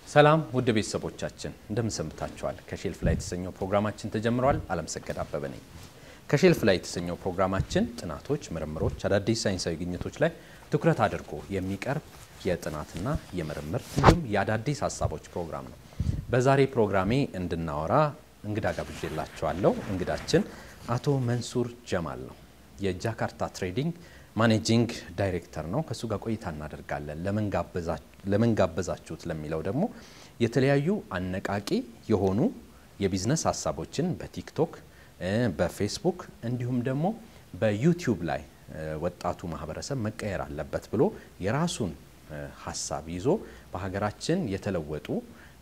ሰላም ውድ ቤተሰቦቻችን፣ እንደምን ሰንብታችኋል? ከ shelf ላይ የተሰኘው ፕሮግራማችን ተጀምሯል። አለምሰገድ አበበ ነኝ። ከ shelf ላይ የተሰኘው ፕሮግራማችን ጥናቶች፣ ምርምሮች፣ አዳዲስ ሳይንሳዊ ግኝቶች ላይ ትኩረት አድርጎ የሚቀርብ የጥናትና የምርምር እንዲሁም የአዳዲስ ሀሳቦች ፕሮግራም ነው። በዛሬ ፕሮግራሜ እንድናወራ እንግዳ ጋብዤላችኋለሁ። እንግዳችን አቶ መንሱር ጀማል ነው። የጃካርታ Trading managing director ነው። ከእሱ ጋር ቆይታ እናደርጋለን። ለምን ጋበዛችሁት ለሚለው ደግሞ የተለያዩ አነቃቂ የሆኑ የቢዝነስ ሀሳቦችን በቲክቶክ፣ በፌስቡክ እንዲሁም ደግሞ በዩቲዩብ ላይ ወጣቱ ማህበረሰብ መቀየር አለበት ብሎ የራሱን ሀሳብ ይዞ በሀገራችን የተለወጡ፣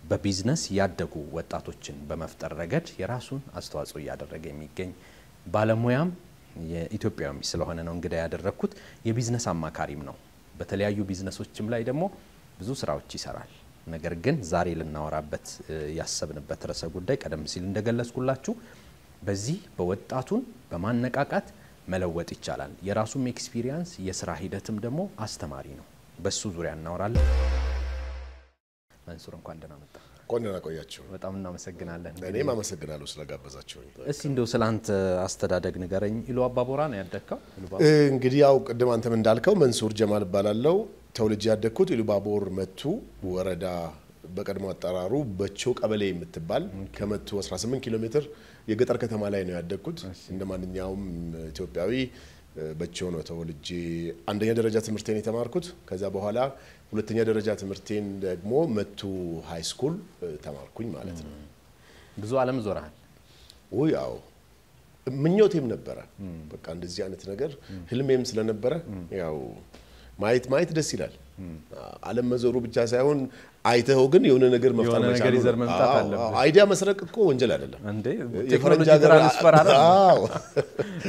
በቢዝነስ ያደጉ ወጣቶችን በመፍጠር ረገድ የራሱን አስተዋጽኦ እያደረገ የሚገኝ ባለሙያም የኢትዮጵያዊ ስለሆነ ነው እንግዳ ያደረግኩት። የቢዝነስ አማካሪም ነው። በተለያዩ ቢዝነሶችም ላይ ደግሞ ብዙ ስራዎች ይሰራል። ነገር ግን ዛሬ ልናወራበት ያሰብንበት ርዕሰ ጉዳይ ቀደም ሲል እንደገለጽኩላችሁ በዚህ በወጣቱን በማነቃቃት መለወጥ ይቻላል። የራሱም experience የስራ ሂደትም ደግሞ አስተማሪ ነው። በሱ ዙሪያ እናወራለን። መንሱር፣ እንኳን ደህና መጣ። እንኳን ደህና ቆያችሁ። በጣም እናመሰግናለን። እኔም አመሰግናለሁ ስለጋበዛችሁኝ። እስቲ እንደው ስለ አንተ አስተዳደግ ንገረኝ። ኢሉ አባቦራ ነው ያደግከው? እንግዲህ ያው ቅድም አንተም እንዳልከው መንሱር ጀማል እባላለሁ። ተወልጄ ያደግኩት ኢሉባቦር መቱ ወረዳ፣ በቀድሞ አጠራሩ በቾ ቀበሌ የምትባል፣ ከመቱ 18 ኪሎ ሜትር የገጠር ከተማ ላይ ነው ያደግኩት። እንደ ማንኛውም ኢትዮጵያዊ በቾ ነው ተወልጄ አንደኛ ደረጃ ትምህርቴን የተማርኩት። ከዛ በኋላ ሁለተኛ ደረጃ ትምህርቴን ደግሞ መቱ high school ተማርኩኝ ማለት ነው። ብዙ ዓለም ዞረሃል። ውይ ያው ምኞቴም ነበረ። በቃ እንደዚህ አይነት ነገር ህልሜም ስለነበረ ያው ማየት ማየት ደስ ይላል። ዓለም መዞሩ ብቻ ሳይሆን አይተኸው ግን የሆነ ነገር መፍጠር የሆነ ነገር መቻሉ ይዘህ ነው። መምጣት አለብህ። አዎ፣ idea መስረቅ እኮ ወንጀል አይደለም። እንዴ፣ የፈረንጅ ቴክኖሎጂ ሀገር transfer አለ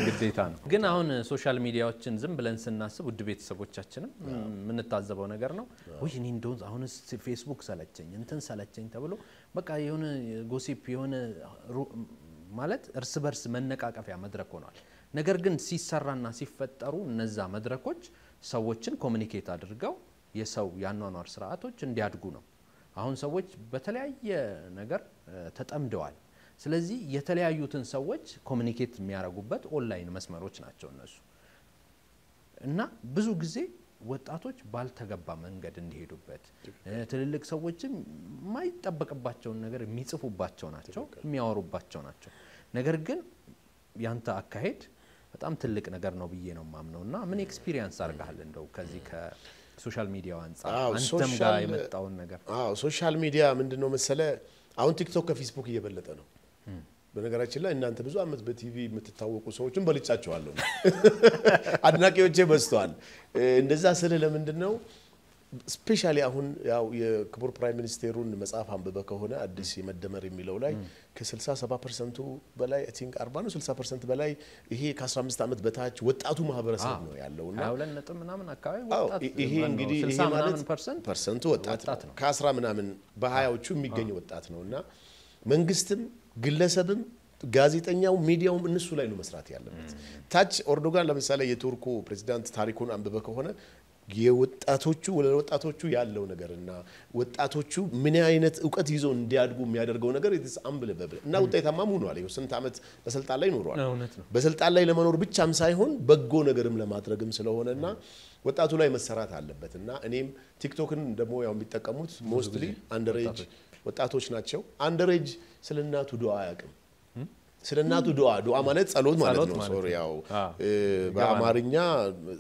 ግዴታ ነው። ግን አሁን social media ዎችን ዝም ብለን ስናስብ፣ ውድ ቤተሰቦቻችንም የምንታዘበው ነገር ነው። ውይ እኔ እንደው አሁንስ ፌስቡክ ሰለቸኝ፣ እንትን ሰለቸኝ ተብሎ በቃ የሆነ gossip የሆነ ማለት እርስ በርስ መነቃቀፊያ መድረክ ሆኗል። ነገር ግን ሲሰራና ሲፈጠሩ እነዛ መድረኮች ሰዎችን communicate አድርገው የሰው የአኗኗር ስርዓቶች እንዲያድጉ ነው። አሁን ሰዎች በተለያየ ነገር ተጠምደዋል። ስለዚህ የተለያዩትን ሰዎች communicate የሚያደርጉበት ኦንላይን መስመሮች ናቸው እነሱ። እና ብዙ ጊዜ ወጣቶች ባልተገባ መንገድ እንዲሄዱበት፣ ትልልቅ ሰዎችም የማይጠበቅባቸውን ነገር የሚጽፉባቸው ናቸው፣ የሚያወሩባቸው ናቸው። ነገር ግን ያንተ አካሄድ በጣም ትልቅ ነገር ነው ብዬ ነው የማምነው። እና ምን experience አድርገሃል እንደው ከዚህ ከ social media ው አንጻር አንተም ጋር የመጣውን ነገር? አዎ፣ social media ምንድን ነው መሰለ፣ አሁን ቲክቶክ ከፌስቡክ እየበለጠ ነው። በነገራችን ላይ እናንተ ብዙ ዓመት በቲቪ የምትታወቁ ሰዎችን በልጫቸዋለሁ። አድናቂዎቼ በዝተዋል። እንደዛ ስልህ ለምንድን ነው፣ specially አሁን ያው የክቡር prime minister ኡን መጽሐፍ አንብበህ ከሆነ አዲስ የመደመር የሚለው ላይ ከ67 percent ኡ በላይ፣ I think 40 ነው 60% በላይ ይሄ ከ15 ዓመት በታች ወጣቱ ማህበረሰብ ነው ያለው እና 22 ነጥብ ምናምን አካባቢ ወጣት ይሄ ማነው፣ እንግዲህ ይሄ 60 ማለት ምናምን percent percent ኡ ወጣት ወጣት ነው። ነው። ከአስራ ምናምን በሀያዎቹ የሚገኝ ወጣት ነው እና መንግስትም ግለሰብም ጋዜጠኛው ሚዲያውም እነሱ ላይ ነው መስራት ያለበት። ታች ኤርዶጋን ለምሳሌ የቱርኩ ፕሬዚዳንት ታሪኩን አንብበህ ከሆነ የወጣቶቹ ለወጣቶቹ ያለው ነገር እና ወጣቶቹ ምን አይነት እውቀት ይዘው እንዲያድጉ የሚያደርገው ነገር it's unbelievable እና ውጤታማም ሆኗል። ይኸው ስንት ዓመት በስልጣን ላይ ኖሯል። እውነት ነው። በስልጣን ላይ ለመኖር ብቻም ሳይሆን በጎ ነገርም ለማድረግም ስለሆነ እና ወጣቱ ላይ መሰራት አለበት። እና እኔም ቲክቶክን ደግሞ ያው የሚጠቀሙት mostly underage ወጣቶች ናቸው። Underage ስለ እናቱ ዱዓ አያውቅም። ስለ እናቱ ዱዓ፣ ዱዓ ማለት ጸሎት ማለት ጸሎት ነው። ማለት Sorry ነው። ያው በአማርኛ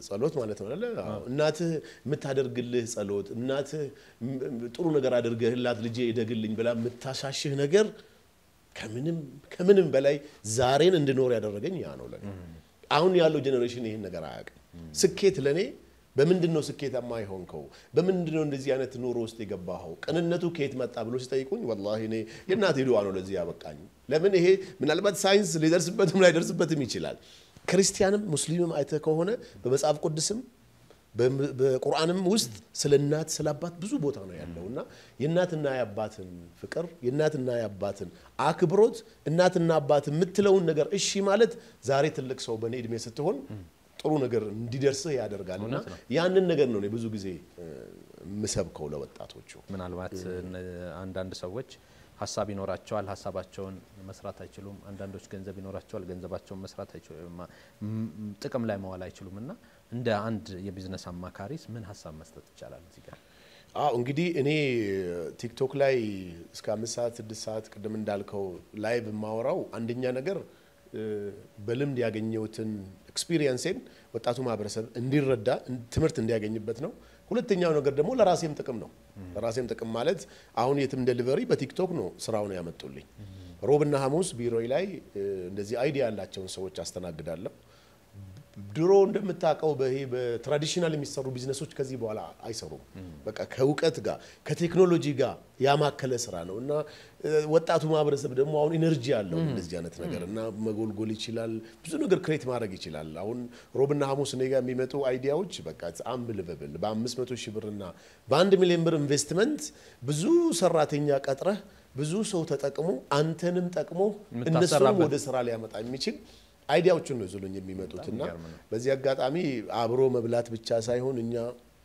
ጸሎት ማለት ነው አይደለ? አዎ። እናትህ የምታደርግልህ ጸሎት፣ እናትህ ጥሩ ነገር አድርገህላት ልጄ እደግልኝ ብላ የምታሻሽህ ነገር ከምንም ከምንም በላይ ዛሬን እንድኖር ያደረገኝ ያ ነው ለኔ። አሁን ያለው generation ይህን ነገር አያውቅም። ስኬት ለኔ በምንድን ነው፣ ስኬታማ የሆንከው በምንድን ነው፣ እንደዚህ አይነት ኑሮ ውስጥ የገባኸው፣ ቅንነቱ ከየት መጣ ብሎ ሲጠይቁኝ ወላሂ እኔ የእናቴ ዱዓ ነው ለዚህ ያበቃኝ። ለምን ይሄ ምናልባት ሳይንስ ሊደርስበትም ላይደርስበትም ይችላል። ክርስቲያንም ሙስሊምም አይተህ ከሆነ በመጽሐፍ ቅዱስም በቁርአንም ውስጥ ስለ እናት ስለ አባት ብዙ ቦታ ነው ያለው። እና የእናትና የአባትን ፍቅር፣ የእናትና የአባትን አክብሮት፣ እናትና አባት የምትለውን ነገር እሺ ማለት ዛሬ ትልቅ ሰው በእኔ እድሜ ስትሆን ጥሩ ነገር እንዲደርስህ ያደርጋል። እና ያንን ነገር ነው እኔ ብዙ ጊዜ የምሰብከው ለወጣቶቹ። ምናልባት አንዳንድ ሰዎች ሀሳብ ይኖራቸዋል፣ ሀሳባቸውን መስራት አይችሉም። አንዳንዶች ገንዘብ ይኖራቸዋል፣ ገንዘባቸውን መስራት አይችሉም፣ ጥቅም ላይ መዋል አይችሉም። እና እንደ አንድ የቢዝነስ አማካሪስ ምን ሀሳብ መስጠት ይቻላል እዚህ ጋር? አዎ፣ እንግዲህ እኔ ቲክቶክ ላይ እስከ 5 ሰዓት 6 ሰዓት ቅድም እንዳልከው live የማወራው አንደኛ ነገር በልምድ ያገኘሁትን experience ኤን ወጣቱ ማህበረሰብ እንዲረዳ፣ ትምህርት እንዲያገኝበት ነው። ሁለተኛው ነገር ደግሞ ለራሴም ጥቅም ነው። ለራሴም ጥቅም ማለት አሁን የትም delivery በቲክቶክ ነው ስራውን ያመጡልኝ። ሮብና ሐሙስ ቢሮዬ ላይ እንደዚህ idea ያላቸውን ሰዎች አስተናግዳለሁ። ድሮ እንደምታውቀው በይሄ በ traditional የሚሰሩ ቢዝነሶች ከዚህ በኋላ አይሰሩም። በቃ ከእውቀት ጋር ከቴክኖሎጂ ጋር ያማከለ ስራ ነው እና ወጣቱ ማህበረሰብ ደግሞ አሁን energy አለው እንደዚህ አይነት ነገር እና መጎልጎል ይችላል፣ ብዙ ነገር create ማድረግ ይችላል። አሁን ሮብና ሐሙስ እኔ ጋር የሚመጡ idea ዎች በቃ unbelievable፣ በ500 ሺህ ብርና በ1 ሚሊዮን ብር ኢንቨስትመንት ብዙ ሰራተኛ ቀጥረህ፣ ብዙ ሰው ተጠቅሞ፣ አንተንም ጠቅሞ እነሱንም የምታሰራበት ወደ ስራ ሊያመጣ የሚችል idea ዎችን ነው ይዞልኝ የሚመጡት እና የሚገርም ነው። በዚህ አጋጣሚ አብሮ መብላት ብቻ ሳይሆን እኛ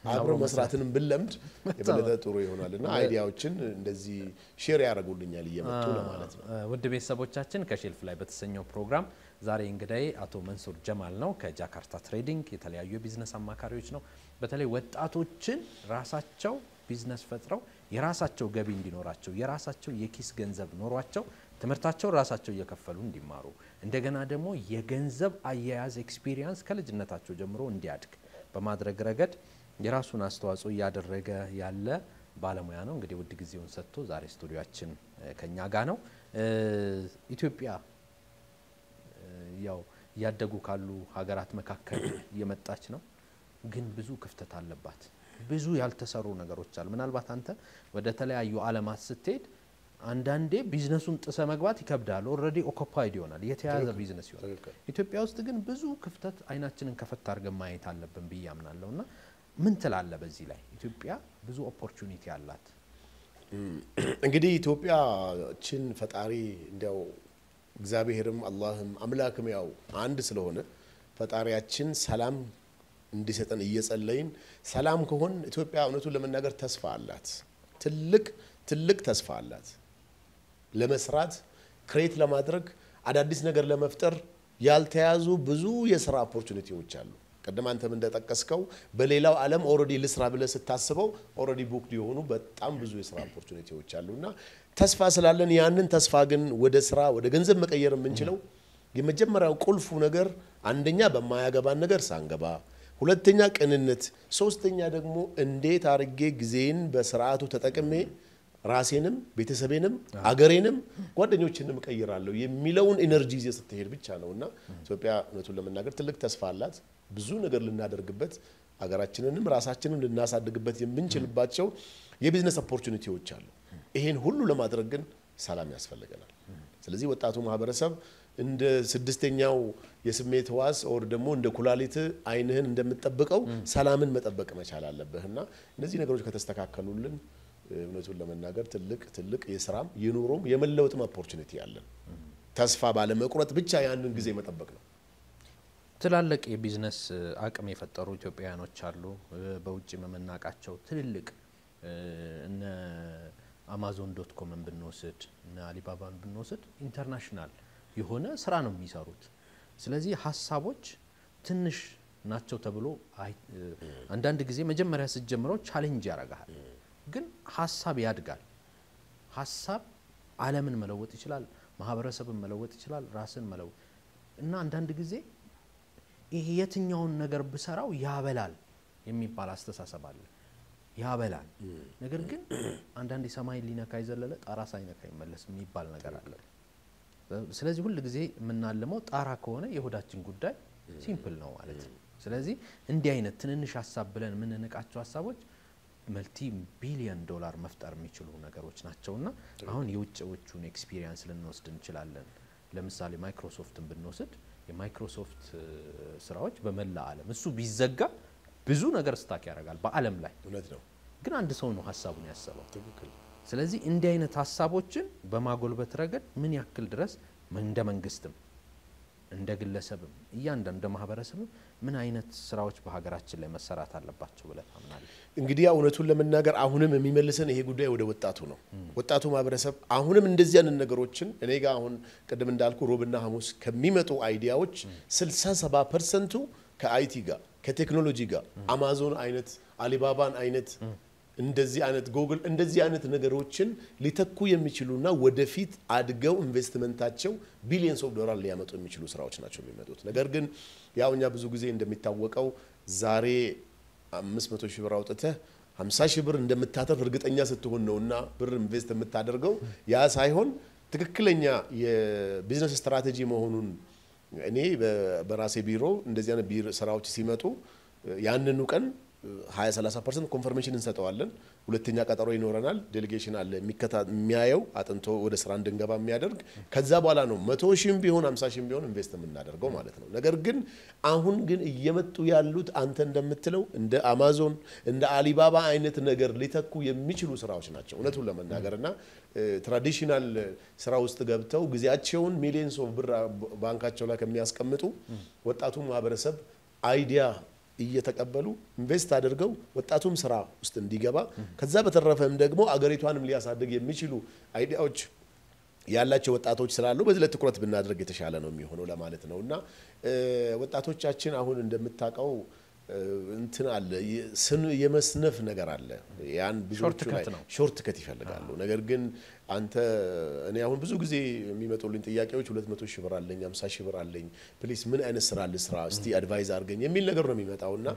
አብሮ መስራትንም ብንለምድ የበለጠ ጥሩ ይሆናል እና idea ዎችን እንደዚህ share ያደርጉልኛል እየመጡ ለማለት ነው። ውድ ቤተሰቦቻችን፣ ከ shelf ላይ በተሰኘው ፕሮግራም ዛሬ እንግዳዬ አቶ መንሱር ጀማል ነው። ከጃካርታ ትሬዲንግ የተለያዩ የቢዝነስ አማካሪዎች ነው። በተለይ ወጣቶችን ራሳቸው ቢዝነስ ፈጥረው የራሳቸው ገቢ እንዲኖራቸው፣ የራሳቸው የኪስ ገንዘብ ኖሯቸው፣ ትምህርታቸውን ራሳቸው እየከፈሉ እንዲማሩ፣ እንደገና ደግሞ የገንዘብ አያያዝ experience ከልጅነታቸው ጀምሮ እንዲያድግ በማድረግ ረገድ የራሱን አስተዋጽኦ እያደረገ ያለ ባለሙያ ነው። እንግዲህ ውድ ጊዜውን ሰጥቶ ዛሬ ስቱዲዮአችን ከኛ ጋ ነው። ኢትዮጵያ ያው እያደጉ ካሉ ሀገራት መካከል እየመጣች ነው፣ ግን ብዙ ክፍተት አለባት። ብዙ ያልተሰሩ ነገሮች አሉ። ምናልባት አንተ ወደ ተለያዩ ዓለማት ስትሄድ አንዳንዴ ቢዝነሱን ጥሰህ መግባት ይከብዳል። Already occupied ይሆናል፣ የተያዘ ቢዝነስ ይሆናል። ኢትዮጵያ ውስጥ ግን ብዙ ክፍተት አይናችንን ከፈት አድርገን ማየት አለብን ብዬ አምናለሁ። እና ምን ትላለህ በዚህ ላይ? ኢትዮጵያ ብዙ opportunity አላት። እንግዲህ ኢትዮጵያችን ፈጣሪ እንዲያው እግዚአብሔርም አላህም አምላክም ያው አንድ ስለሆነ ፈጣሪያችን ሰላም እንዲሰጠን እየጸለይን፣ ሰላም ከሆን ኢትዮጵያ እውነቱን ለመናገር ተስፋ አላት። ትልቅ ትልቅ ተስፋ አላት። ለመስራት፣ create ለማድረግ፣ አዳዲስ ነገር ለመፍጠር ያልተያዙ ብዙ የስራ opportunity ዎች አሉ። ቅድም አንተም እንደጠቀስከው በሌላው ዓለም already ልስራ ብለህ ስታስበው already booked የሆኑ በጣም ብዙ የስራ opportunity ዎች አሉ እና ተስፋ ስላለን ያንን ተስፋ ግን ወደ ስራ፣ ወደ ገንዘብ መቀየር የምንችለው የመጀመሪያው ቁልፉ ነገር አንደኛ በማያገባን ነገር ሳንገባ፣ ሁለተኛ ቅንነት፣ ሶስተኛ ደግሞ እንዴት አርጌ ጊዜን በስርዓቱ ተጠቅሜ ራሴንም ቤተሰቤንም አገሬንም ጓደኞችንም እቀይራለሁ የሚለውን energy ይዘህ ስትሄድ ብቻ ነው። እና ኢትዮጵያ እውነቱን ለመናገር ትልቅ ተስፋ አላት። ብዙ ነገር ልናደርግበት፣ አገራችንንም ራሳችንን ልናሳድግበት የምንችልባቸው የ business opportunity ዎች አሉ። ይሄን ሁሉ ለማድረግ ግን ሰላም ያስፈልገናል። ስለዚህ ወጣቱ ማህበረሰብ እንደ ስድስተኛው የስሜት ህዋስ or ደግሞ እንደ ኩላሊት አይንህን እንደምትጠብቀው ሰላምን መጠበቅ መቻል አለብህ እና እነዚህ ነገሮች ከተስተካከሉልን እውነቱን ለመናገር ትልቅ ትልቅ የስራም የኑሮም የመለወጥም opportunity አለን። ተስፋ ባለመቁረጥ ብቻ ያንን ጊዜ መጠበቅ ነው። ትላልቅ የቢዝነስ አቅም የፈጠሩ ኢትዮጵያውያኖች አሉ። በውጭ የምናውቃቸው ትልልቅ እነ Amazon.com ን ብንወስድ፣ እነ አሊባባን ብንወስድ international የሆነ ስራ ነው የሚሰሩት። ስለዚህ ሀሳቦች ትንሽ ናቸው ተብሎ አንዳንድ ጊዜ መጀመሪያ ስትጀምረው challenge ያደርግሃል፣ ግን ሀሳብ ያድጋል። ሀሳብ ዓለምን መለወጥ ይችላል፣ ማህበረሰብን መለወጥ ይችላል፣ ራስን መለወጥ እና አንዳንድ ጊዜ ይሄ የትኛውን ነገር ብሰራው ያበላል የሚባል አስተሳሰብ አለ። ያበላል። ነገር ግን አንዳንዴ ሰማይን ሊነካ የዘለለ ጣራ ሳይነካ ይመለስ የሚባል ነገር አለ። ስለዚህ ሁል ጊዜ የምናልመው ጣራ ከሆነ የሆዳችን ጉዳይ simple ነው ማለት ነው። ስለዚህ እንዲህ አይነት ትንንሽ ሀሳብ ብለን የምንንቃቸው ሀሳቦች multi billion dollar መፍጠር የሚችሉ ነገሮች ናቸውና አሁን የውጭዎቹን experience ልንወስድ እንችላለን። ለምሳሌ ማይክሮሶፍትን ብንወስድ የማይክሮሶፍት ስራዎች በመላ ዓለም እሱ ቢዘጋ ብዙ ነገር stuck ያደርጋል በዓለም ላይ። እውነት ነው። ግን አንድ ሰው ነው ሀሳቡን ያሰበው። ትክክል። ስለዚህ እንዲህ አይነት ሀሳቦችን በማጎልበት ረገድ ምን ያክል ድረስ እንደ መንግስትም እንደ ግለሰብም እያንዳንዱ እንደ ማህበረሰብም ምን አይነት ስራዎች በሀገራችን ላይ መሰራት አለባቸው ብለህ ታምናለህ? እንግዲህ ያው እውነቱን ለመናገር አሁንም የሚመልሰን ይሄ ጉዳይ ወደ ወጣቱ ነው። ወጣቱ ማህበረሰብ አሁንም እንደዚህ አይነት ነገሮችን እኔ ጋር አሁን ቅድም እንዳልኩ ሮብና ሐሙስ ከሚመጡ idea ዎች 67% ቱ ከ IT ጋር፣ ከቴክኖሎጂ ጋር፣ አማዞን አይነት፣ አሊባባን አይነት፣ እንደዚህ አይነት ጎግል እንደዚህ አይነት ነገሮችን ሊተኩ የሚችሉና ወደፊት አድገው ኢንቨስትመንታቸው billions of dollar ሊያመጡ የሚችሉ ስራዎች ናቸው የሚመጡት። ነገር ግን ያው እኛ ብዙ ጊዜ እንደሚታወቀው ዛሬ 500 ሺህ ብር አውጥተህ 50 ሺህ ብር እንደምታተርፍ እርግጠኛ ስትሆን ነውና ብር invest የምታደርገው። ያ ሳይሆን ትክክለኛ የ business strategy መሆኑን እኔ በራሴ ቢሮ እንደዚህ አይነት ቢሮ ስራዎች ሲመጡ ያንኑ ቀን 20 30% confirmation እንሰጠዋለን። ሁለተኛ ቀጠሮ ይኖረናል። Delegation አለ የሚያየው፣ አጥንቶ ወደ ስራ እንድንገባ የሚያደርግ። ከዛ በኋላ ነው 100 ሺህም ቢሆን 50 ሺህም ቢሆን invest የምናደርገው ማለት ነው። ነገር ግን አሁን ግን እየመጡ ያሉት አንተ እንደምትለው እንደ አማዞን፣ እንደ አሊባባ አይነት ነገር ሊተኩ የሚችሉ ስራዎች ናቸው እውነቱን ለመናገር። እና traditional ስራ ውስጥ ገብተው ጊዜያቸውን millions of ብር ባንካቸው ላይ ከሚያስቀምጡ ወጣቱ ማህበረሰብ idea እየተቀበሉ invest አድርገው ወጣቱም ስራ ውስጥ እንዲገባ፣ ከዛ በተረፈም ደግሞ አገሪቷንም ሊያሳድግ የሚችሉ idea ዎች ያላቸው ወጣቶች ስላሉ በዚህ ላይ ትኩረት ብናደርግ የተሻለ ነው የሚሆነው ለማለት ነው። እና ወጣቶቻችን አሁን እንደምታውቀው እንትን አለ፣ የመስነፍ ነገር አለ። ያን ብዙዎቹ ላይ Shortcut ነው። Shortcut ይፈልጋሉ። ነገር ግን አንተ እኔ አሁን ብዙ ጊዜ የሚመጡልኝ ጥያቄዎች 200 ሺህ ብር አለኝ፣ 50 ሺህ ብር አለኝ፣ please ምን አይነት ስራ ልስራ፣ እስቲ advise አድርገኝ የሚል ነገር ነው የሚመጣው። እና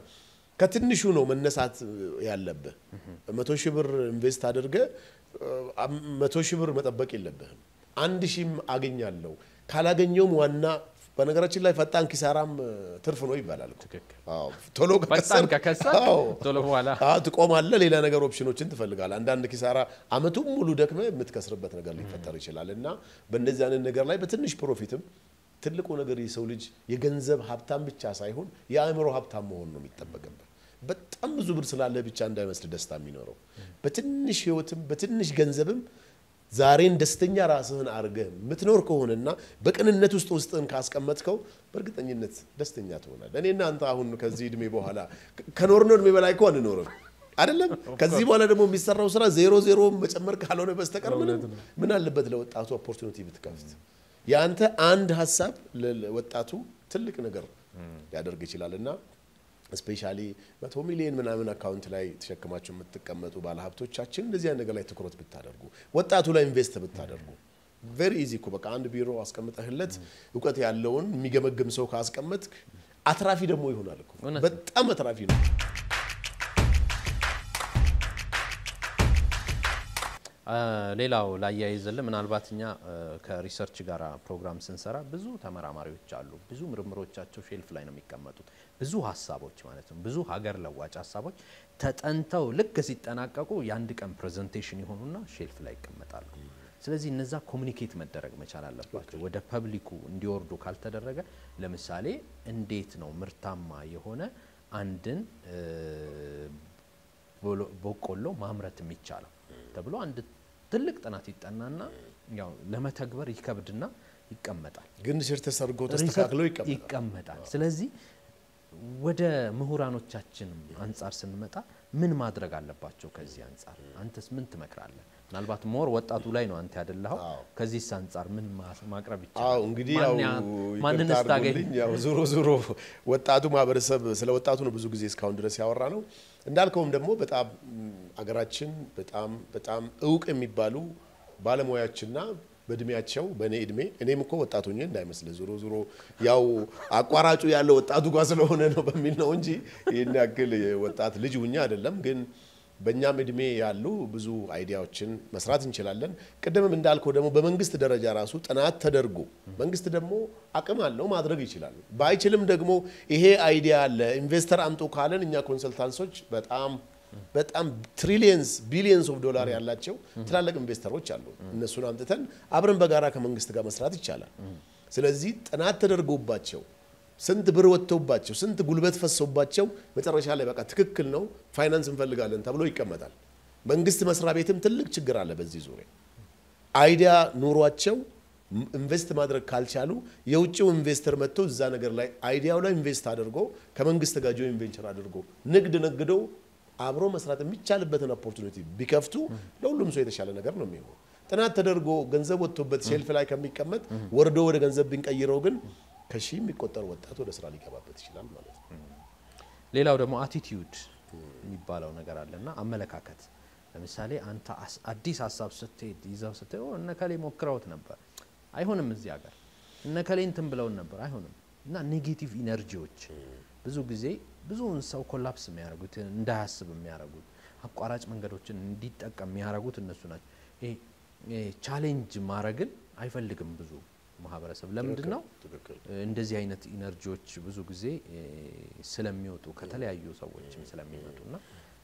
ከትንሹ ነው መነሳት ያለብህ። 100 ሺህ ብር invest አድርገህ 100 ሺህ ብር መጠበቅ የለብህም። 1,000ም አገኛለሁ ካላገኘውም ዋና በነገራችን ላይ ፈጣን ኪሳራም ትርፍ ነው ይባላል እኮ። ትክክል። አዎ፣ ቶሎ ፈጣን ከከሰርክ ከከሰርክ ቶሎ በኋላ አዎ፣ ትቆማለህ። ሌላ ነገር option ኦችን ትፈልጋለህ። አንዳንድ ኪሳራ አመቱን ሙሉ ደክመህ የምትከስርበት ነገር ሊፈጠር ይችላል። እና በእንደዚህ አይነት ነገር ላይ በትንሽ profit ም ትልቁ ነገር የሰው ልጅ የገንዘብ ሀብታም ብቻ ሳይሆን የአእምሮ ሀብታም መሆን ነው የሚጠበቅብህ። በጣም ብዙ ብር ስላለ ብቻ እንዳይመስል ደስታ የሚኖረው። በትንሽ ህይወትም በትንሽ ገንዘብም ዛሬን ደስተኛ ራስህን አድርገህ የምትኖር ከሆነና በቅንነት ውስጥ ውስጥህን ካስቀመጥከው በእርግጠኝነት ደስተኛ ትሆናለህ። እኔ እናንተ አሁን ከዚህ እድሜ በኋላ ከኖርነው እድሜ በላይ እኮ አንኖርም አይደለም። ከዚህ በኋላ ደግሞ የሚሰራው ስራ ዜሮ ዜሮ መጨመር ካልሆነ በስተቀር ምንም ምን አለበት ለወጣቱ opportunity ብትከፍት? የአንተ አንድ ሀሳብ ለወጣቱ ትልቅ ነገር ሊያደርግ ይችላል። እና especially 100 ሚሊዮን ምናምን account ላይ ተሸክማችሁ የምትቀመጡ ባለሀብቶቻችን እንደዚህ አይነት ነገር ላይ ትኩረት ብታደርጉ፣ ወጣቱ ላይ invest ብታደርጉ very easy እኮ። በቃ አንድ ቢሮ አስቀምጠህለት እውቀት ያለውን የሚገመግም ሰው ካስቀመጥክ አትራፊ ደግሞ ይሆናል እኮ። እውነት ነው። በጣም አትራፊ ነው። ሌላው ላያይዝልህ፣ ምናልባት እኛ ከ research ጋር ፕሮግራም ስንሰራ ብዙ ተመራማሪዎች አሉ። ብዙ ምርምሮቻቸው shelf ላይ ነው የሚቀመጡት። ብዙ ሀሳቦች ማለት ነው። ብዙ ሀገር ለዋጭ ሀሳቦች ተጠንተው ልክ ሲጠናቀቁ የአንድ ቀን presentation ይሆኑና shelf ላይ ይቀመጣሉ። ስለዚህ እነዛ communicate መደረግ መቻል አለባቸው። ወደ public ኩ እንዲወርዱ ካልተደረገ ለምሳሌ እንዴት ነው ምርታማ የሆነ አንድን በቆሎ ማምረት የሚቻለው ተብሎ አንድ ትልቅ ጥናት ይጠናና ያው ለመተግበር ይከብድና ይቀመጣል። ግን ስር ተሰርጎ ተስተካክሎ ይቀመጣል። ይቀመጣል። ስለዚህ ወደ ምሁራኖቻችንም አንጻር ስንመጣ ምን ማድረግ አለባቸው? ከዚህ አንጻር አንተስ ምን ትመክራለህ? ምናልባት more ወጣቱ ላይ ነው አንተ ያደላኸው። ከዚህስ አንጻር ምን ማቅረብ ይቻላል? አዎ፣ እንግዲህ ያው ማንንስ ይቅርታ ታገኝ? አድርጉልኝ። ያው ዞሮ ዞሮ ወጣቱ ማህበረሰብ ስለ ወጣቱ ነው ብዙ ጊዜ እስካሁን ድረስ ያወራ ነው። እንዳልከውም ደግሞ በጣም አገራችን በጣም በጣም እውቅ የሚባሉ ባለሙያዎችና በእድሜያቸው በእኔ እድሜ፣ እኔም እኮ ወጣት ሆኜ እንዳይመስልህ፣ ዞሮ ዞሮ ያው አቋራጩ ያለው ወጣቱ ጋር ስለሆነ ነው በሚል ነው እንጂ ይህን ያክል ወጣት ልጅ ሁኜ አይደለም። ግን በእኛም እድሜ ያሉ ብዙ idea ዎችን መስራት እንችላለን። ቅድምም እንዳልከው ደግሞ በመንግስት ደረጃ ራሱ ጥናት ተደርጎ መንግስት ደግሞ አቅም አለው፣ ማድረግ ይችላል። ባይችልም ደግሞ ይሄ idea አለ investor አምጡ ካለን እኛ consultants ኦች በጣም በጣም trillions, billions of dollar ያላቸው ትላልቅ investor ኦች አሉ። እነሱን አምጥተን አብረን በጋራ ከመንግስት ጋር መስራት ይቻላል። ስለዚህ ጥናት ተደርጎባቸው፣ ስንት ብር ወጥቶባቸው፣ ስንት ጉልበት ፈሶባቸው መጨረሻ ላይ በቃ ትክክል ነው ፋይናንስ እንፈልጋለን ተብሎ ይቀመጣል። መንግስት መስሪያ ቤትም ትልቅ ችግር አለ በዚህ ዙሪያ። Idea ኑሯቸው invest ማድረግ ካልቻሉ የውጭው investor መጥቶ እዛ ነገር ላይ idea ው ላይ invest አድርጎ ከመንግስት ጋር joint venture አድርጎ ንግድ ነግዶ አብሮ መስራት የሚቻልበትን opportunity ቢከፍቱ ለሁሉም ሰው የተሻለ ነገር ነው የሚሆነው። ጥናት ተደርጎ ገንዘብ ወጥቶበት shelf ላይ ከሚቀመጥ ወርዶ ወደ ገንዘብ ብንቀይረው ግን ከሺህ የሚቆጠር ወጣት ወደ ስራ ሊገባበት ይችላል ማለት ነው። ሌላው ደግሞ attitude የሚባለው ነገር አለና አመለካከት። ለምሳሌ አንተ አዲስ ሀሳብ ስትሄድ ይዘው ስትሄድ እነ ከሌ ሞክረውት ነበር አይሆንም፣ እዚህ ሀገር እነ ከሌ እንትን ብለውን ነበር አይሆንም፣ እና negative energy ዎች ብዙ ጊዜ ብዙውን ሰው collapse የሚያደርጉት፣ እንዳያስብ የሚያደርጉት፣ አቋራጭ መንገዶችን እንዲጠቀም የሚያደርጉት እነሱ ናቸው። ይሄ challenge ማድረግን አይፈልግም ብዙ ማህበረሰብ። ለምንድን ነው? እንደዚህ አይነት energy ዎች ብዙ ጊዜ ስለሚወጡ፣ ከተለያዩ ሰዎችም ስለሚመጡ እና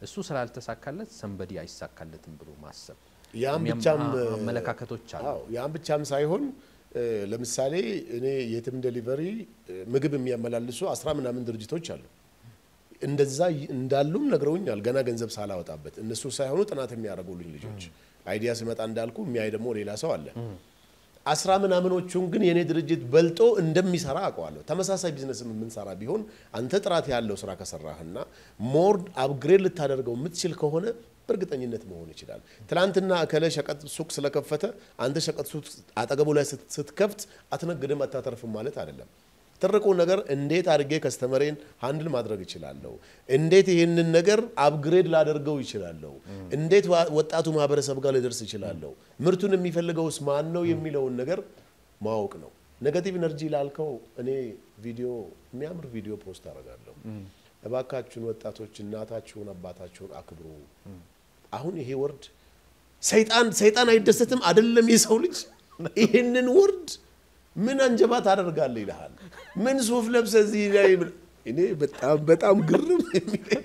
እሱ ስላልተሳካለት somebody አይሳካለትም ብሎ ማሰብ ያም ብቻም አመለካከቶች አሉ። ያም ብቻም ሳይሆን ለምሳሌ እኔ የትም delivery ምግብ የሚያመላልሱ 10 ምናምን ድርጅቶች አሉ። እንደዛ እንዳሉም ነግረውኛል። ገና ገንዘብ ሳላወጣበት እነሱ ሳይሆኑ ጥናት የሚያደርጉልኝ ልጆች፣ idea ስመጣ እንዳልኩ የሚያይ ደግሞ ሌላ ሰው አለ። 10 ምናምኖቹን ግን የኔ ድርጅት በልጦ እንደሚሰራ አውቀዋለሁ። ተመሳሳይ ቢዝነስም የምንሰራ ቢሆን አንተ ጥራት ያለው ስራ ከሰራህና more upgrade ልታደርገው የምትችል ከሆነ በእርግጠኝነት መሆን ይችላል። ትላንትና እከለ ሸቀጥ ሱቅ ስለከፈተ አንተ ሸቀጥ ሱቅ አጠገቡ ላይ ስትከፍት አትነግድም አታተርፍም ማለት አይደለም። ትልቁ ነገር እንዴት አድርጌ customer ኤን handle ማድረግ እችላለሁ? እንዴት ይህንን ነገር upgrade ላደርገው ይችላለሁ? እንዴት ወጣቱ ማህበረሰብ ጋር ልደርስ እችላለሁ? ምርቱን የሚፈልገውስ ማን ነው የሚለውን ነገር ማወቅ ነው። Negative energy ላልከው እኔ ቪዲዮ፣ የሚያምር ቪዲዮ post አደርጋለሁ። እባካችሁን ወጣቶች እናታችሁን አባታችሁን አክብሩ። አሁን ይሄ word ሰይጣን አይደሰትም አይደለም፣ የሰው ልጅ ይህንን word ምን አንጀባ ታደርጋለህ ይልሃል። ምን ሱፍ ለብሰህ እዚህ ላይ? እኔ በጣም በጣም ግርም የሚለኝ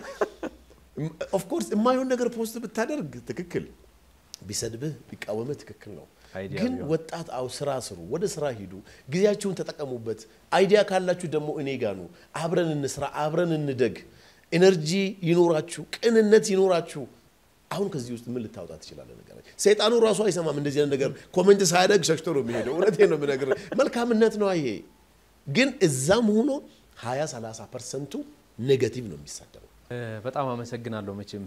of course የማይሆን ነገር post ብታደርግ ትክክል፣ ቢሰድብህ ቢቃወምህ ትክክል ነው። ግን ወጣት አው ስራ ስሩ፣ ወደ ስራ ሂዱ፣ ጊዜያችሁን ተጠቀሙበት። Idea ካላችሁ ደግሞ እኔ ጋ ኑ፣ አብረን እንስራ፣ አብረን እንደግ። Energy ይኖራችሁ፣ ቅንነት ይኖራችሁ። አሁን ከዚህ ውስጥ ምን ልታወጣ ትችላለህ? ነገር ሰይጣኑ ራሱ አይሰማም። እንደዚህ አይነት ነገር comment ሳያደርግ ሸሽቶ ነው የሚሄደው። እውነቴን ነው የምነግርህ። መልካምነት ነው ይሄ። ግን እዛም ሆኖ 20 30% ኡ negative ነው የሚሳደበው። በጣም አመሰግናለሁ። መቼም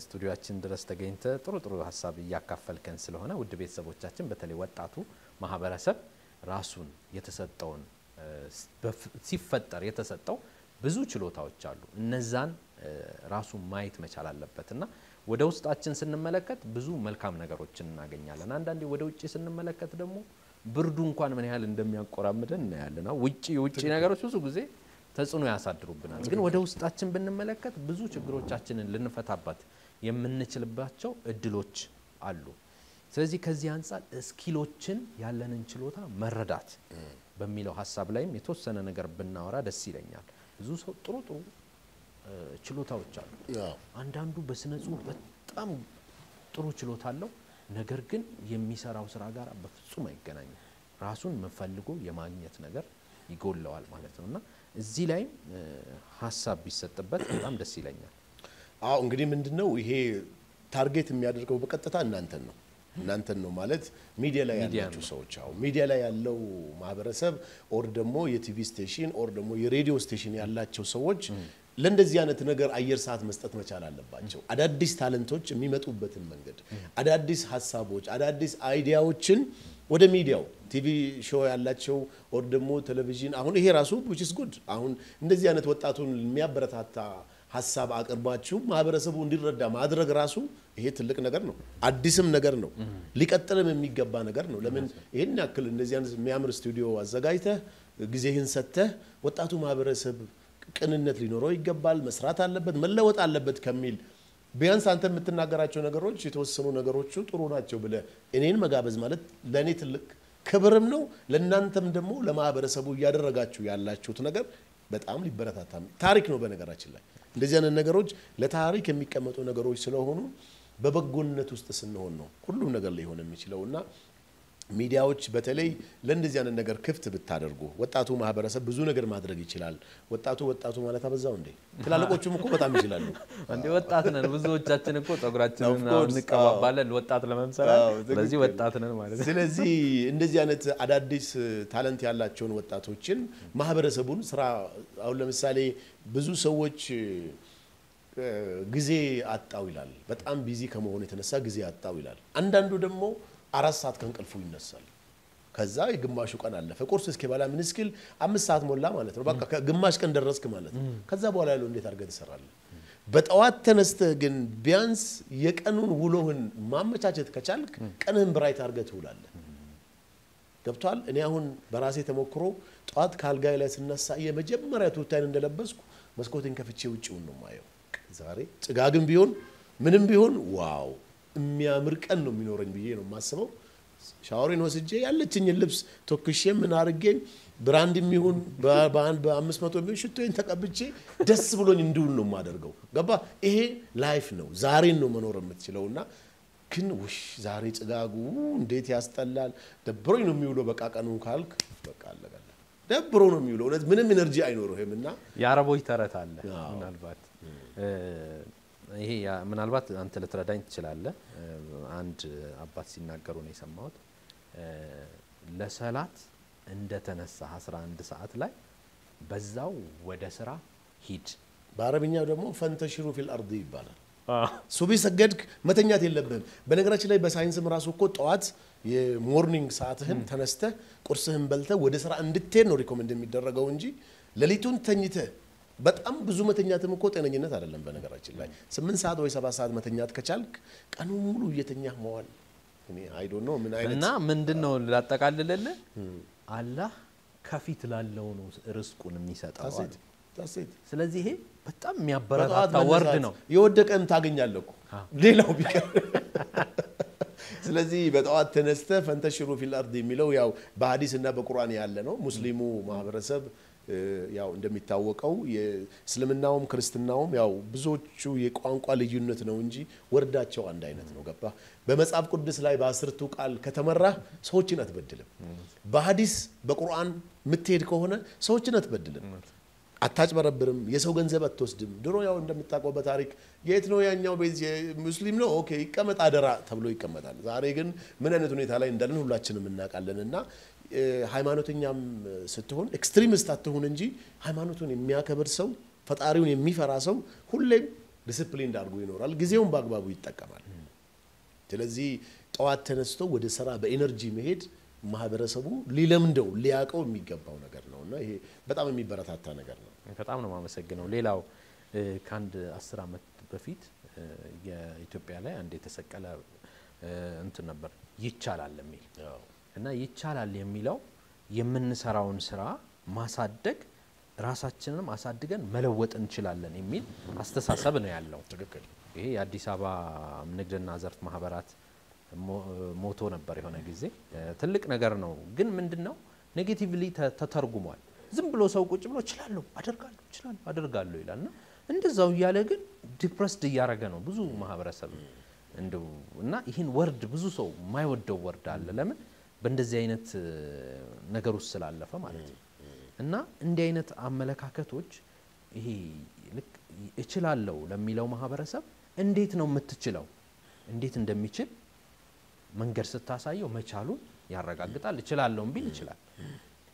ስቱዲዮአችን ድረስ ተገኝተ ጥሩ ጥሩ ሀሳብ እያካፈልከን ስለሆነ፣ ውድ ቤተሰቦቻችን፣ በተለይ ወጣቱ ማህበረሰብ ራሱን የተሰጠውን፣ ሲፈጠር የተሰጠው ብዙ ችሎታዎች አሉ። እነዛን ራሱን ማየት መቻል አለበት እና ወደ ውስጣችን ስንመለከት ብዙ መልካም ነገሮችን እናገኛለን። አንዳንዴ ወደ ውጭ ስንመለከት ደግሞ ብርዱ እንኳን ምን ያህል እንደሚያቆራምደን እናያለን። ውጭ የውጭ ነገሮች ብዙ ጊዜ ተጽዕኖ ያሳድሩብናል። ግን ወደ ውስጣችን ብንመለከት ብዙ ችግሮቻችንን ልንፈታባት የምንችልባቸው እድሎች አሉ። ስለዚህ ከዚህ አንጻር skill ኦችን፣ ያለንን ችሎታ መረዳት በሚለው ሀሳብ ላይም የተወሰነ ነገር ብናወራ ደስ ይለኛል። ብዙ ሰው ጥሩ ጥሩ ችሎታዎች አሉ። አንዳንዱ በስነ ጽሁፍ በጣም ጥሩ ችሎታ አለው። ነገር ግን የሚሰራው ስራ ጋር በፍጹም አይገናኝም። ራሱን ፈልጎ የማግኘት ነገር ይጎለዋል ማለት ነው እና እዚህ ላይም ሀሳብ ቢሰጥበት በጣም ደስ ይለኛል። አዎ፣ እንግዲህ ምንድን ነው፣ ይሄ target የሚያደርገው በቀጥታ እናንተን ነው። እናንተን ነው ማለት ሚዲያ ላይ ያላችሁ ሰዎች፣ አዎ፣ ሚዲያ ላይ ያለው ማህበረሰብ or ደግሞ የ TV station or ደግሞ የሬዲዮ station ያላቸው ሰዎች ለእንደዚህ አይነት ነገር አየር ሰዓት መስጠት መቻል አለባቸው። አዳዲስ talent ኦች የሚመጡበትን መንገድ፣ አዳዲስ ሀሳቦች፣ አዳዲስ idea ዎችን ወደ ሚዲያው፣ TV show ያላቸው or ደግሞ ቴሌቪዥን፣ አሁን ይሄ ራሱ which is good፣ አሁን እንደዚህ አይነት ወጣቱን የሚያበረታታ ሀሳብ አቅርባችሁ ማህበረሰቡ እንዲረዳ ማድረግ ራሱ ይሄ ትልቅ ነገር ነው። አዲስም ነገር ነው። ሊቀጥልም የሚገባ ነገር ነው። ለምን ይህን ያክል እንደዚህ አይነት የሚያምር ስቱዲዮ አዘጋጅተህ ጊዜህን ሰጥተህ ወጣቱ ማህበረሰብ ቅንነት ሊኖረው ይገባል፣ መስራት አለበት፣ መለወጥ አለበት ከሚል ቢያንስ አንተ የምትናገራቸው ነገሮች የተወሰኑ ነገሮቹ ጥሩ ናቸው ብለህ እኔን መጋበዝ ማለት ለእኔ ትልቅ ክብርም ነው። ለእናንተም ደግሞ ለማህበረሰቡ እያደረጋችሁ ያላችሁት ነገር በጣም ሊበረታታ፣ ታሪክ ነው። በነገራችን ላይ እንደዚህ አይነት ነገሮች ለታሪክ የሚቀመጡ ነገሮች ስለሆኑ በበጎነት ውስጥ ስንሆን ነው ሁሉም ነገር ሊሆን የሚችለው እና ሚዲያዎች በተለይ ለእንደዚህ አይነት ነገር ክፍት ብታደርጉ ወጣቱ ማህበረሰብ ብዙ ነገር ማድረግ ይችላል። ወጣቱ ማለት አበዛው እንዴ? ትላልቆቹም እኮ በጣም ይችላሉ። እንዴ ወጣት ነን ብዙዎቻችን እኮ ጸጉራችንን እንቀባባለን ወጣት ለመምሰል። ስለዚህ ወጣት ነን ማለት ነው። ስለዚህ እንደዚህ አይነት አዳዲስ talent ያላቸውን ወጣቶችን ማህበረሰቡን ስራ አሁን ለምሳሌ ብዙ ሰዎች ጊዜ አጣው ይላል። በጣም busy ከመሆኑ የተነሳ ጊዜ አጣው ይላል። አንዳንዱ ደግሞ 4 ሰዓት ከእንቅልፉ ይነሳል። ከዛ የግማሹ ቀን አለፈ። ቁርስ እስኪበላ ምን እስኪል 5 ሰዓት ሞላ ማለት ነው። በቃ ግማሽ ቀን ደረስክ ማለት ነው። ከዛ በኋላ ያለው እንዴት አድርገህ ትሰራለህ? በጠዋት ተነስተህ ግን ቢያንስ የቀኑን ውሎህን ማመቻቸት ከቻልክ ቀንህን bright አድርገህ ትውላለህ። ገብቷል? እኔ አሁን በራሴ ተሞክሮ ጠዋት ካልጋዬ ላይ ስነሳ የመጀመሪያ ቱታዬን እንደለበስኩ መስኮቴን ከፍቼ ውጪውን ነው የማየው። ዛሬ ጭጋግም ቢሆን ምንም ቢሆን wow የሚያምር ቀን ነው የሚኖረኝ ብዬ ነው የማስበው። ሻወሬን ወስጄ ያለችኝን ልብስ ተኩሼ ምን አድርጌ brand የሚሆን በ500 የሚሆን ሽቶዬን ተቀብቼ ደስ ብሎኝ እንድውል ነው የማደርገው። ገባ? ይሄ life ነው። ዛሬን ነው መኖር የምትችለውና ግን ውሽ ዛሬ ጭጋጉ እንዴት ያስጠላል፣ ደብሮኝ ነው የሚውለው በቃ ቀኑን ካልክ በቃ አለቀ። ደብሮ ነው የሚውለው። እውነት ምንም energy አይኖርህም። እና የአረቦች ተረት አለ ምናልባት ይሄ ምናልባት አንተ ልትረዳኝ ትችላለህ። አንድ አባት ሲናገሩ ነው የሰማሁት። ለሰላት እንደተነሳ 11 ሰዓት ላይ በዛው ወደ ስራ ሂድ። በአረብኛው ደግሞ فانتشروا في الأرض ይባላል። ሱቢ ሰገድክ መተኛት የለብህም። በነገራችን ላይ በሳይንስም ራሱ እኮ ጠዋት የ morning ሰዓትህን ተነስተህ ቁርስህን በልተህ ወደ ስራ እንድትሄድ ነው recommend የሚደረገው እንጂ ሌሊቱን ተኝተህ በጣም ብዙ መተኛትም እኮ ጤነኝነት አይደለም። በነገራችን ላይ 8 ሰዓት ወይ 7 ሰዓት መተኛት ከቻልክ ቀኑን ሙሉ እየተኛህ መዋል እኔ I don't know ምን አይነት እና ምንድነው ላጠቃልልልህ፣ አላህ ከፊት ላለው ነው ርስቁን የሚሰጠው። ስለዚህ ይሄ በጣም የሚያበረታታ word ነው። የወደቀም ታገኛለህ እኮ ሌላው ቢቀር። ስለዚህ በጠዋት ተነስተህ فانتشروا في الأرض የሚለው ያው በሐዲስ እና በቁርአን ያለ ነው። ሙስሊሙ ማህበረሰብ ያው እንደሚታወቀው የእስልምናውም ክርስትናውም ያው ብዙዎቹ የቋንቋ ልዩነት ነው እንጂ word ኣቸው አንድ አይነት ነው። ገባ? በመጽሐፍ ቅዱስ ላይ በአስርቱ ቃል ከተመራህ ሰዎችን አትበድልም። በሐዲስ በቁርአን የምትሄድ ከሆነ ሰዎችን አትበድልም፣ አታጭበረብርም፣ የሰው ገንዘብ አትወስድም። ድሮ ያው እንደምታውቀው በታሪክ የት ነው ያኛው ቤት ሙስሊም ነው okay ይቀመጥ አደራ ተብሎ ይቀመጣል። ዛሬ ግን ምን አይነት ሁኔታ ላይ እንዳለን ሁላችንም እናውቃለን። እና ሃይማኖተኛም ስትሆን extremist አትሁን እንጂ ሃይማኖቱን የሚያከብር ሰው፣ ፈጣሪውን የሚፈራ ሰው ሁሌም ዲስፕሊን አድርጎ ይኖራል፣ ጊዜውን በአግባቡ ይጠቀማል። ስለዚህ ጠዋት ተነስቶ ወደ ስራ በ energy መሄድ ማህበረሰቡ ሊለምደው ሊያውቀው የሚገባው ነገር ነውና ይሄ በጣም የሚበረታታ ነገር ነው። በጣም ነው የማመሰግነው። ሌላው ከአንድ 10 ዓመት በፊት የኢትዮጵያ ላይ አንድ የተሰቀለ እንትን ነበር ይቻላል የሚል እና ይቻላል የሚለው የምንሰራውን ስራ ማሳደግ ራሳችንንም አሳድገን መለወጥ እንችላለን የሚል አስተሳሰብ ነው ያለው። ትክክል። ይሄ የአዲስ አበባ ንግድና ዘርፍ ማህበራት motto ነበር የሆነ ጊዜ። ትልቅ ነገር ነው፣ ግን ምንድነው negatively ተተርጉሟል። ዝም ብሎ ሰው ቁጭ ብሎ እችላለሁ አደርጋለሁ እችላለሁ አደርጋለሁ ይላልና እንደዛው እያለ ግን depressed እያረገ ነው ብዙ ማህበረሰብ እንደው እና ይሄን word ብዙ ሰው የማይወደው word አለ። ለምን? በእንደዚህ አይነት ነገር ውስጥ ስላለፈ ማለት ነው። እና እንዲህ አይነት አመለካከቶች ይሄ ልክ እችላለሁ ለሚለው ማህበረሰብ እንዴት ነው የምትችለው፣ እንዴት እንደሚችል መንገድ ስታሳየው መቻሉን ያረጋግጣል። እችላለሁ ቢል ይችላል።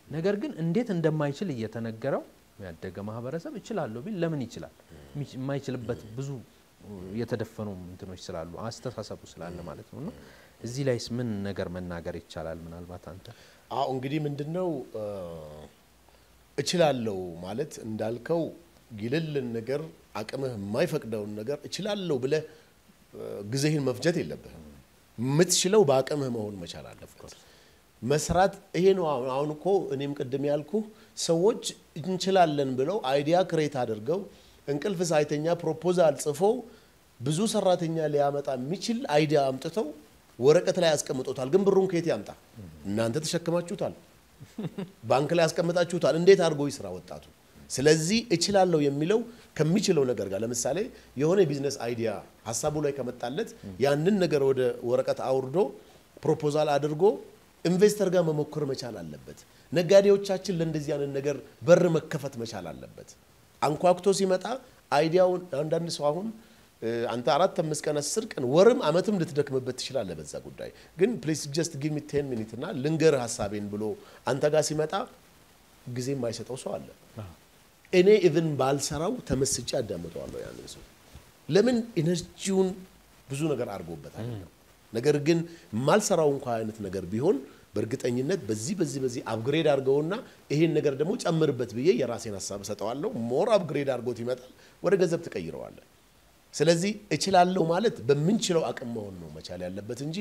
ነገር ግን እንዴት እንደማይችል እየተነገረው ያደገ ማህበረሰብ እችላለሁ ቢል ለምን ይችላል? የማይችልበት ብዙ የተደፈኑ እንትኖች ስላሉ አስተሳሰቡ ስላለ ማለት ነውና እዚህ ላይስ ምን ነገር መናገር ይቻላል? ምናልባት አንተ አዎ እንግዲህ ምንድነው እችላለሁ ማለት እንዳልከው የሌለን ነገር አቅምህ የማይፈቅደውን ነገር እችላለሁ ብለህ ጊዜህን መፍጀት የለብህም። የምትችለው በአቅምህ መሆን መቻል አለበት። መስራት ይሄ ነው። አሁን እኮ እኔም ቅድም ያልኩህ ሰዎች እንችላለን ብለው idea create አድርገው እንቅልፍ ሳይተኛ proposal ጽፎ ብዙ ሰራተኛ ሊያመጣ የሚችል idea አምጥተው ወረቀት ላይ ያስቀምጡታል። ግን ብሩን ከየት ያምጣ? እናንተ ተሸክማችሁታል፣ ባንክ ላይ ያስቀምጣችሁታል። እንዴት አድርጎ ይስራ ወጣቱ? ስለዚህ እችላለሁ የሚለው ከሚችለው ነገር ጋር ለምሳሌ የሆነ business idea ሀሳቡ ላይ ከመጣለት ያንን ነገር ወደ ወረቀት አውርዶ proposal አድርጎ Investor ጋር መሞከር መቻል አለበት። ነጋዴዎቻችን ለእንደዚህ አይነት ነገር በር መከፈት መቻል አለበት። አንኳኩቶ ሲመጣ idea ውን አንዳንድ ሰው አሁን አንተ 4፣ 5 ቀን፣ 10 ቀን፣ ወርም አመትም ልትደክምበት ትችላለህ በዛ ጉዳይ፣ ግን "Please just give me 10 minute እና ልንገርህ ሀሳቤን" ብሎ አንተ ጋር ሲመጣ ጊዜ የማይሰጠው ሰው አለ። እኔ even ባልሰራው ተመስጬ አዳምጠዋለሁ ያንን ሰው። ለምን? Energy ውን ብዙ ነገር አድርጎበታል። ነገር ግን ማልሰራው እንኳ አይነት ነገር ቢሆን በእርግጠኝነት በዚህ በዚህ በዚህ upgrade አድርገውና ይሄን ነገር ደግሞ ጨምርበት ብዬ የራሴን ሀሳብ እሰጠዋለሁ። More upgrade አድርጎት ይመጣል፣ ወደ ገንዘብ ትቀይረዋለህ። ስለዚህ እችላለሁ ማለት በምንችለው አቅም መሆን ነው መቻል ያለበት እንጂ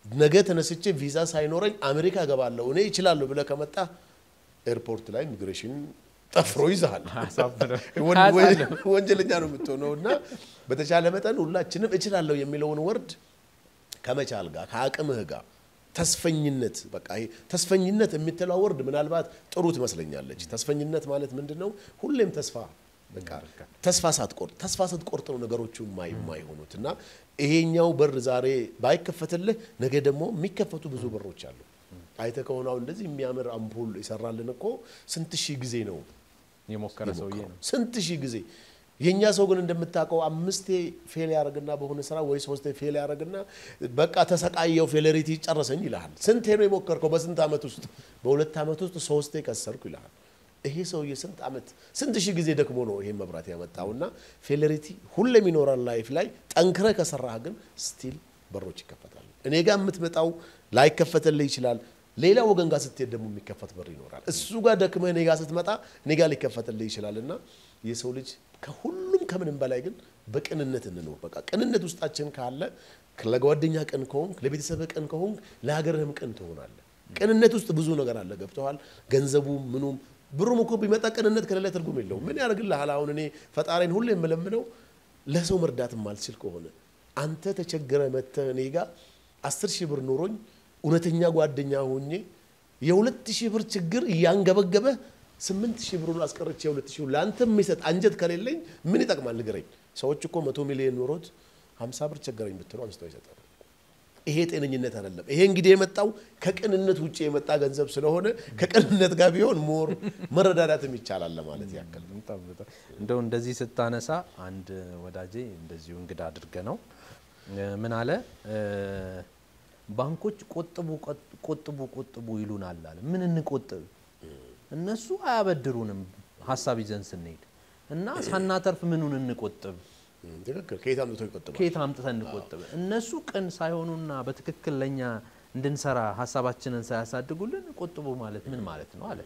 ነገ ተነስቼ ቪዛ ሳይኖረኝ አሜሪካ እገባለሁ እኔ እችላለሁ ብለህ ከመጣ ኤርፖርት ላይ ኢሚግሬሽን ጠፍሮ ይዛል፣ ወንጀለኛ ነው የምትሆነው። እና በተቻለ መጠን ሁላችንም እችላለሁ የሚለውን word ከመቻል ጋር፣ ከአቅምህ ጋር፣ ተስፈኝነት፣ በቃ ይሄ ተስፈኝነት የምትለው word ምናልባት ጥሩ ትመስለኛለች። ተስፈኝነት ማለት ምንድን ነው? ሁሌም ተስፋ፣ በቃ ተስፋ ሳትቆርጥ፣ ተስፋ ስትቆርጥ ነው ነገሮቹ የማይሆኑት። እና ይሄኛው በር ዛሬ ባይከፈትልህ ነገ ደግሞ የሚከፈቱ ብዙ በሮች አሉ። አይተህ ከሆነ አሁን እንደዚህ የሚያምር አምፖል ይሰራልን እኮ ስንት ሺህ ጊዜ ነው የሞከረ ሰውዬ ነው። ስንት ሺህ ጊዜ። የእኛ ሰው ግን እንደምታውቀው አምስቴ fail ያደርግና በሆነ ስራ ወይ ሶስቴ fail ያደርግና "በቃ ተሰቃየው፣ failure ጨረሰኝ" ይልሃል። ስንቴ ነው የሞከርከው? በስንት ዓመት ውስጥ? "በ2 ዓመት ውስጥ ሶስቴ ከሰርኩ" ይልሃል። ይሄ ሰውዬ ስንት ዓመት፣ ስንት ሺህ ጊዜ ደክሞ ነው ይሄን መብራት ያመጣውና failure ሁሌም ይኖራል life ላይ። ጠንክረህ ከሰራህ ግን still በሮች ይከፈታሉ። እኔ ጋር የምትመጣው ላይከፈትልህ ይችላል። ሌላ ወገን ጋር ስትሄድ ደግሞ የሚከፈት በር ይኖራል። እሱ ጋር ደክመህ እኔ ጋር ስትመጣ እኔ ጋር ሊከፈትልህ ይችላል። እና የሰው ልጅ ከሁሉም ከምንም በላይ ግን በቅንነት እንኖር። በቃ ቅንነት ውስጣችን ካለ፣ ለጓደኛ ቅን ከሆንክ፣ ለቤተሰብህ ቅን ከሆንክ፣ ለሀገርህም ቅን ትሆናለህ። ቅንነት ውስጥ ብዙ ነገር አለ። ገብተዋል። ገንዘቡም ምኑም ብሩም እኮ ቢመጣ ቅንነት ከሌለ ትርጉም የለውም። ምን ያደርግልሃል? አሁን እኔ ፈጣሪን ሁሌ የምለምነው ለሰው መርዳት የማልችል ከሆነ፣ አንተ ተቸግረህ መጥተህ እኔ ጋር 10,000 ብር ኖሮኝ፣ እውነተኛ ጓደኛ ሆኜ የ2,000 ብር ችግር እያንገበገበ 8,000 ብሩን አስቀርቼ የ2,000 ለአንተ የሚሰጥ አንጀት ከሌለኝ ምን ይጠቅማል? ንገረኝ። ሰዎች እኮ 100 ሚሊዮን ኖሮት 50 ብር ቸገረኝ ብትለው አንስቶ አይሰጥም። ይሄ ጤነኝነት አይደለም። ይሄ እንግዲህ የመጣው ከቅንነት ውጭ የመጣ ገንዘብ ስለሆነ ከቅንነት ጋር ቢሆን more መረዳዳትም ይቻላል ለማለት ያክል ነው። በጣም በጣም እንደው እንደዚህ ስታነሳ አንድ ወዳጄ እንደዚሁ እንግዳ አድርገ ነው ምን አለ፣ "ባንኮች ቆጥቡ ቆጥቡ ቆጥቡ ይሉናል" አለ። "ምን እንቆጥብ? እነሱ አያበድሩንም ሀሳብ ይዘን ስንሄድ እና ሳናተርፍ ምኑን እንቆጥብ?" ትክክል። ከየት አምጥቶ ይቆጥባል? ከየት አምጥተን እንቆጥብ? እነሱ ቅን ሳይሆኑና በትክክል ለእኛ እንድንሰራ ሀሳባችንን ሳያሳድጉልን ቆጥቡ ማለት ምን ማለት ነው አለ።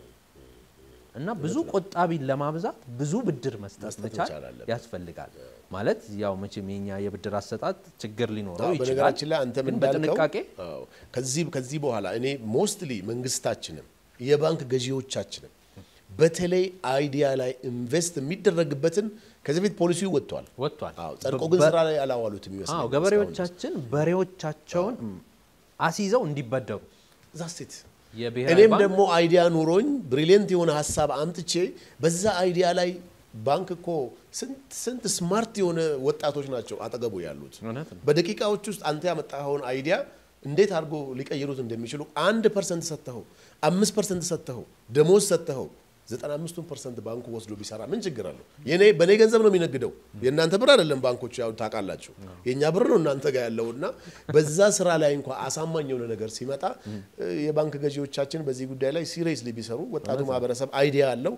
እና ብዙ ቆጣቢን ለማብዛት ብዙ ብድር መስጠት መስጠት መቻል መቻል አለብን። ያስፈልጋል። ማለት ያው መቼም የኛ የብድር አሰጣጥ ችግር ሊኖረው ይችላል። በነገራችን ላይ አንተም ግን እንዳልከው በጥንቃቄ አዎ፣ ከዚህ በኋላ እኔ mostly መንግስታችንም የባንክ ገዢዎቻችንም በተለይ idea ላይ invest የሚደረግበትን፣ ከዚህ በፊት ፖሊሲው ወጥቷል። ወጥቷል። አዎ፣ ጸድቆ ግን ስራ ላይ አላዋሉትም ይመስለኛል። ገበሬዎቻችን በሬዎቻቸውን አስይዘው እንዲበደሩ That's it። የብሔራዊ እኔም ባንክ ደግሞ idea ኑሮኝ brilliant የሆነ ሀሳብ አምጥቼ በዛ idea ላይ ባንክ እኮ ስንት ስንት smart የሆነ ወጣቶች ናቸው አጠገቡ ያሉት። እውነት ነው። በደቂቃዎች ውስጥ አንተ ያመጣኸውን idea እንዴት አድርጎ ሊቀይሩት እንደሚችሉ፣ 1% ሰጥተኸው፣ 5% ሰጥተኸው፣ ደሞዝ ሰጥተኸው፣ 95ቱን% ባንኩ ወስዶ ቢሰራ ምን ችግር አለው? የኔ በእኔ ገንዘብ ነው የሚነግደው፣ የእናንተ ብር አይደለም። ባንኮች ያው ታውቃላችሁ፣ የእኛ ብር ነው እናንተ ጋር ያለው። እና በዛ ስራ ላይ እንኳ አሳማኝ የሆነ ነገር ሲመጣ የባንክ ገዢዎቻችን በዚህ ጉዳይ ላይ seriously ቢሰሩ፣ ወጣቱ ማህበረሰብ idea አለው።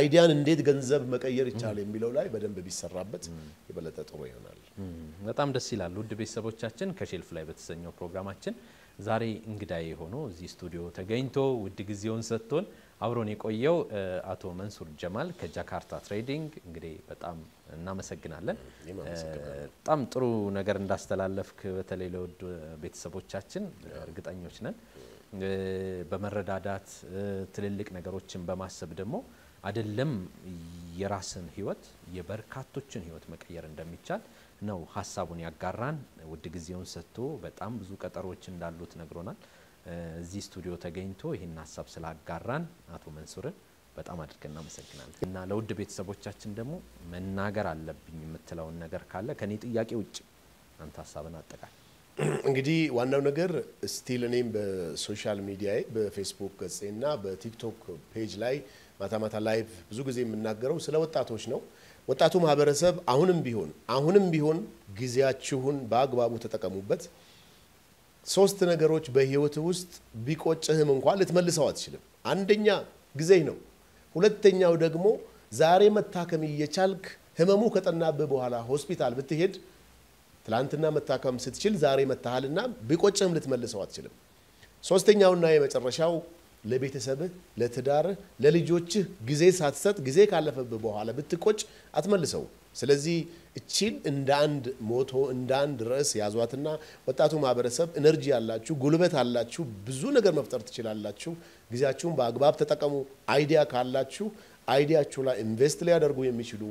Idea ን እንዴት ገንዘብ መቀየር ይቻላል የሚለው ላይ በደንብ ቢሰራበት የበለጠ ጥሩ ይሆናል። በጣም ደስ ይላል። ውድ ቤተሰቦቻችን፣ ከ shelf ላይ በተሰኘው ፕሮግራማችን ዛሬ እንግዳዬ ሆኖ እዚህ ስቱዲዮ ተገኝቶ ውድ ጊዜውን ሰጥቶን አብሮን የቆየው አቶ መንሱር ጀማል ከጃካርታ ትሬዲንግ፣ እንግዲህ በጣም እናመሰግናለን። እኔም አመሰግናለሁ። በጣም ጥሩ ነገር እንዳስተላለፍክ በተለይ ለውድ ቤተሰቦቻችን እርግጠኞች ነን። በመረዳዳት ትልልቅ ነገሮችን በማሰብ ደግሞ አይደለም የራስን ህይወት የበርካቶችን ህይወት መቀየር እንደሚቻል ነው ሀሳቡን ያጋራን። ውድ ጊዜውን ሰጥቶ በጣም ብዙ ቀጠሮዎች እንዳሉት ነግሮናል። እዚህ ስቱዲዮ ተገኝቶ ይህን ሀሳብ ስላጋራን አቶ መንሱርን በጣም አድርገን እናመሰግናለን። እና ለውድ ቤተሰቦቻችን ደግሞ መናገር አለብኝ የምትለውን ነገር ካለ ከኔ ጥያቄ ውጭ አንተ ሀሳብን አጠቃል። እንግዲህ ዋናው ነገር still እኔም በ social media በፌስቡክ ገጼና በቲክቶክ page ላይ ማታ ማታ live ብዙ ጊዜ የምናገረው ስለ ወጣቶች ነው። ወጣቱ ማህበረሰብ አሁንም ቢሆን ጊዜያችሁን በአግባቡ ተጠቀሙበት። ሶስት ነገሮች በህይወት ውስጥ ቢቆጭህም እንኳን ልትመልሰው አትችልም። አንደኛ ጊዜህ ነው። ሁለተኛው ደግሞ ዛሬ መታከም እየቻልክ ህመሙ ከጠናብህ በኋላ ሆስፒታል ብትሄድ፣ ትላንትና መታከም ስትችል ዛሬ መታሃልና ቢቆጭህም ልትመልሰው አትችልም። ሶስተኛውና የመጨረሻው ለቤተሰብህ፣ ለትዳርህ፣ ለልጆችህ ጊዜ ሳትሰጥ ጊዜ ካለፈብህ በኋላ ብትቆጭ አትመልሰው። ስለዚህ እቺን እንደ አንድ motto፣ እንደ አንድ ርዕስ ያዟትና ወጣቱ ማህበረሰብ energy ያላችሁ፣ ጉልበት አላችሁ፣ ብዙ ነገር መፍጠር ትችላላችሁ። ጊዜያችሁን በአግባብ ተጠቀሙ። Idea ካላችሁ idea ችሁ ላይ invest ሊያደርጉ የሚችሉ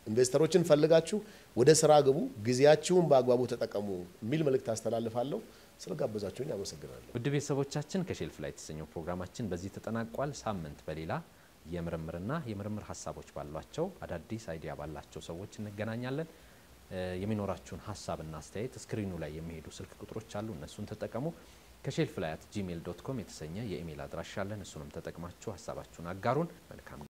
investor ኦችን ፈልጋችሁ ወደ ስራ ግቡ። ጊዜያችሁን በአግባቡ ተጠቀሙ የሚል መልእክት አስተላልፋለሁ። ስለጋበዛችሁኝ አመሰግናለሁ። ውድ ቤተሰቦቻችን፣ ከ shelf ላይ የተሰኘው ፕሮግራማችን በዚህ ተጠናቋል። ሳምንት በሌላ የምርምርና የምርምር ሀሳቦች ባሏቸው፣ አዳዲስ idea ባላቸው ሰዎች እንገናኛለን። የሚኖራችሁን ሀሳብና አስተያየት screen ኑ ላይ የሚሄዱ ስልክ ቁጥሮች አሉ፣ እነሱን ተጠቀሙ። ከ shelf ላይ @gmail.com የተሰኘ የኢሜይል አድራሻ አለን። እሱንም ተጠቅማችሁ ሀሳባችሁን አጋሩን። መልካም